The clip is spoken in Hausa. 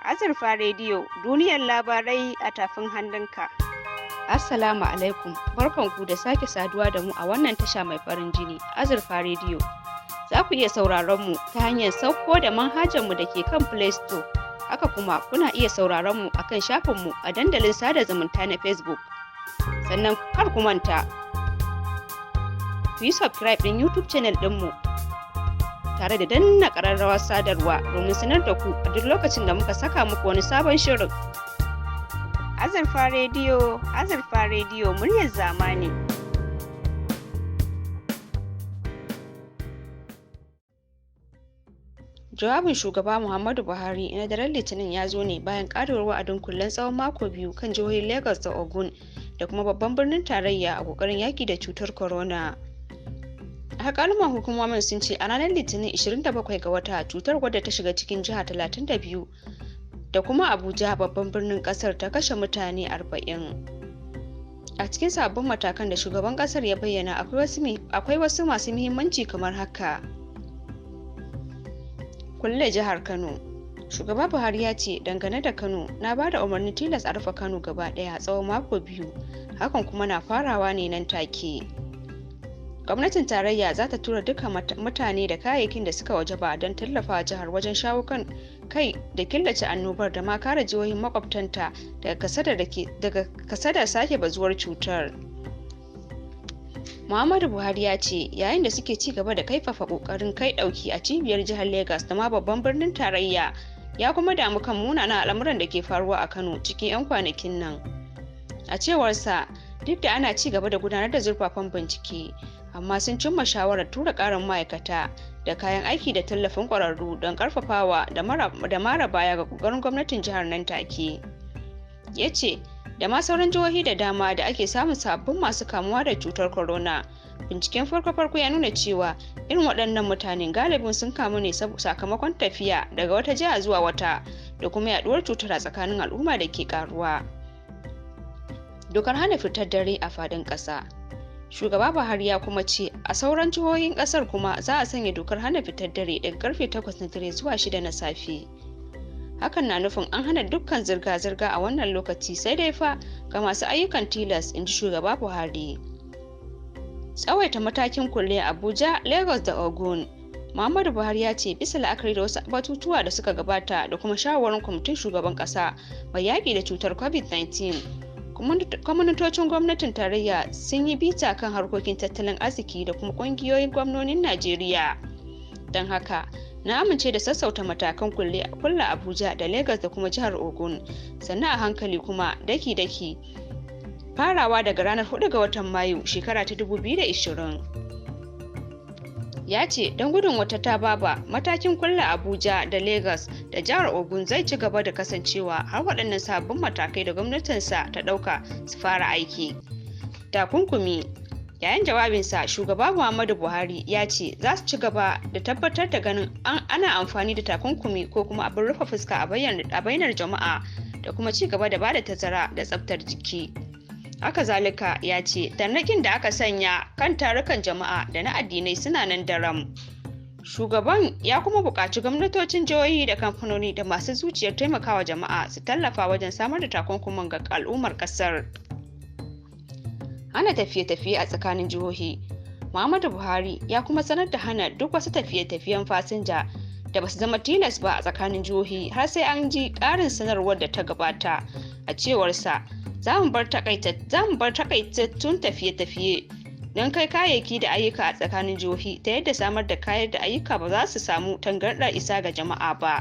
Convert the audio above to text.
Azurfa Rediyo, duniyar labarai a tafin hannunka. Assalamu alaikum, barkanku da sake saduwa da mu a wannan tasha mai farin jini, Azurfa Rediyo. Za ku iya sauraron mu ta hanyar sauko da manhajar mu da ke kan Play Store. Haka kuma kuna iya sauraron mu akan shafinmu a dandalin sada zumunta na Facebook. Sannan kar ku manta, ku yi subscribe ɗin YouTube channel ɗinmu tare da danna ƙararrawar sadarwa domin sanar da ku a duk lokacin da muka saka muku wani sabon shirin. Azurfa Rediyo, Azurfa Rediyo muryar zamani. Jawabin Shugaba Muhammadu Buhari na daren Litinin ya zo ne bayan ƙarewar wa'adin kullen tsawon mako 2 kan jihohin Lagos da Ogun da kuma babban birnin tarayya a ƙoƙarin yaƙi da cutar corona. Alƙaluman hukumomin sun ce a ranar Litinin 27 ga wata cutar wadda ta shiga cikin jiha 32 da kuma Abuja babban birnin ƙasar ta kashe mutane 40. A cikin sabbin matakan da shugaban ƙasar ya bayyana akwai wasu masu muhimmanci kamar haka. Kulle jihar Kano. Shugaba Buhari ya ce dangane da Kano, na ba da umarnin tilas a rufe Kano gaba ɗaya tsawon mako 2, hakan kuma na farawa ne nan take. Gwamnatin tarayya za ta tura duka mutane da kayayyakin da suka wajaba don tallafawa jihar wajen shawo kan kai da killace annobar da ma kare jihohin makwabtanta daga kasadar sake bazuwar cutar. Muhammadu Buhari ya ce yayin da suke ci gaba da kaifafa kokarin kai dauki a cibiyar jihar Lagos da ma babban birnin tarayya, ya kuma damu kan munanan al'amuran da ke faruwa a Kano cikin 'yan kwanakin nan. A cewarsa, duk da ana ci gaba da gudanar da zurfafan bincike, amma sun cimma shawarar tura karin ma'aikata da kayan aiki da tallafin kwararru don karfafawa da mara baya ga kokarin gwamnatin jihar nan take. Ya ce, da ma sauran jihohi da dama da ake samun sabbin masu kamuwa da cutar corona, binciken farko-farko ya nuna cewa irin waɗannan mutanen galibin sun kamu ne sakamakon tafiya daga wata jiha zuwa wata da kuma yaduwar cutar a tsakanin al'umma da ke karuwa. Dokar hana fitar dare a faɗin ƙasa. Shugaba Buhari ya kuma ce a sauran jihohin ƙasar kuma za a sanya dokar hana fitar dare daga karfe 8 na dare zuwa 6 na safe. Hakan na nufin an hana dukkan zirga-zirga a wannan lokaci sai dai fa ga masu ayyukan tilas, in ji Shugaba Buhari. Tsawaita matakin kulle a Abuja, Lagos da Ogun. Muhammadu Buhari ya ce bisa la'akari da wasu batutuwa da suka gabata da kuma shawarwarin kwamitin shugaban ƙasa mai yaƙi da cutar COVID-19. Kwamitocin gwamnatin tarayya sun yi bita kan harkokin tattalin arziki da kuma ƙungiyoyin gwamnonin Najeriya. Don haka, na amince da sassauta matakan kulle Abuja da Lagos da kuma jihar Ogun, sannan a hankali kuma daki-daki, farawa daga ranar 4 ga watan Mayu shekara ta 2020. Ya ce don gudun wata tababa, matakin kulle Abuja da Lagos da jihar Ogun zai ci gaba da kasancewa har waɗannan sabbin matakai da gwamnatinsa ta ɗauka su fara aiki. Takunkumi. Yayin jawabinsa, Shugaba Muhammadu Buhari ya ce za su ci gaba da tabbatar da ganin ana amfani da takunkumi ko kuma abin rufe fuska a bainar jama'a da kuma ci gaba da bada tazara da tsaftar jiki. Haka zalika ya ce tarnaƙin da aka sanya kan tarukan jama'a da na addinai suna nan daram. Shugaban ya kuma buƙaci gwamnatocin jihohi da kamfanoni da masu zuciyar taimakawa jama'a su tallafa wajen samar da takunkumin ga al'ummar ƙasar. Hana tafiye-tafiye a tsakanin jihohi. Muhammadu Buhari ya kuma sanar da hana duk wasu tafiye-tafiyen fasinja da basu zama tilas ba a tsakanin jihohi har sai an ji ƙarin sanarwar da ta gabata. A cewarsa, za mu bar takaitattun tafiye-tafiye don kai kayayyaki da ayyuka a tsakanin jihohi ta yadda samar da kayan da ayyuka ba za su samu tangarɗar isa ga jama'a ba.